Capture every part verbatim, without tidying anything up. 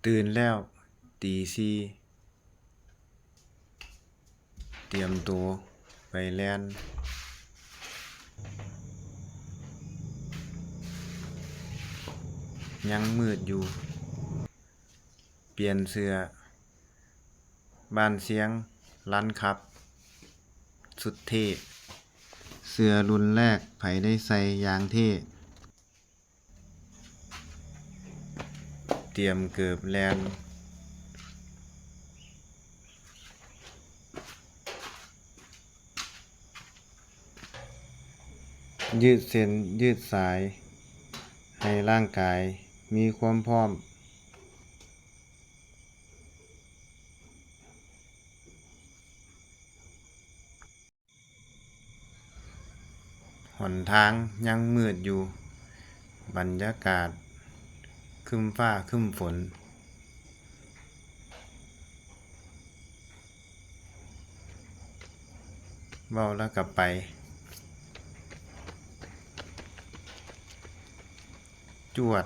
ตื่นแล้วตีสี่ เตรียมตัวไปแล่น ยังมืดอยู่ เปลี่ยนเสื้อ บ้านเสียง ลันคับ สุดเท่ เสื้อรุ่นแรก ไผได้ใส่อย่างเท่ เตรียมเกิบแล่น ยืดเส้นยืดสาย ให้ร่างกายมีความพร้อม หนทางยังมืดอยู่ บรรยากาศครึ้มฟ้าครึ้มฝน เว้าแล้วก็ไป จวด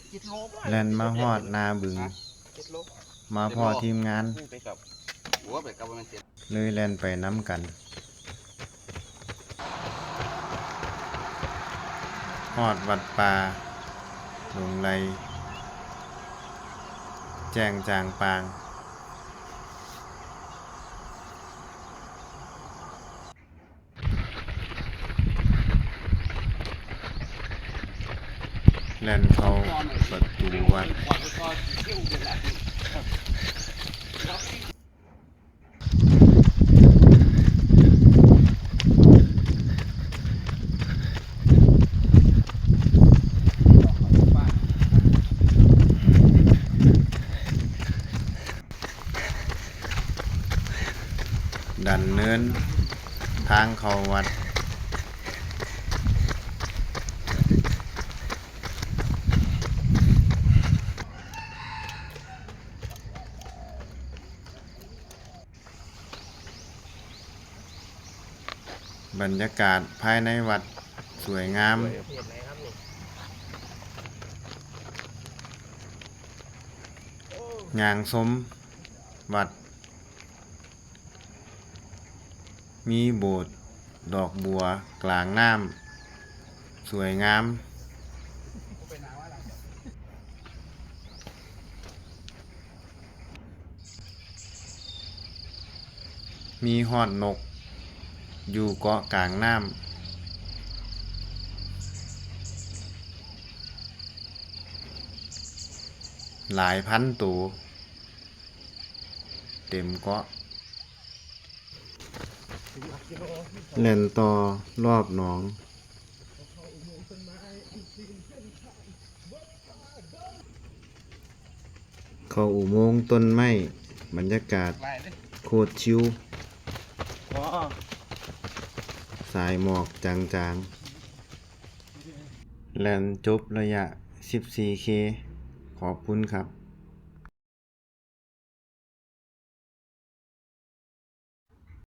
เจ็ดโล แล่นมาฮอดหน้าบึง เจ็ดโล มาพ้อทีมงาน ไปกับหัวไปกับมันเจ็ด เลยแล่นไปนำกัน ฮอดวัดป่า หลงไหล แจ้งจ่างปาง แล่นเข้าประตูวัด ดันเนิน ทางเข้าวัด บรรยากาศภายในวัดสวยงาม ย่างชมวัด มีโบสถ์ดอกบัวกลางน้ำ สวยงาม มีฮอดนก อยู่เกาะกลางน้ำ หลายพันตัว เต็มเกาะ แล่นต่อรอบหนอง เข้าอุโมงค์ต้นไม้ บรรยากาศโคตรชิล สายหมอกจางๆ แล่นจบระยะ สิบสี่เค ขอบคุณครับ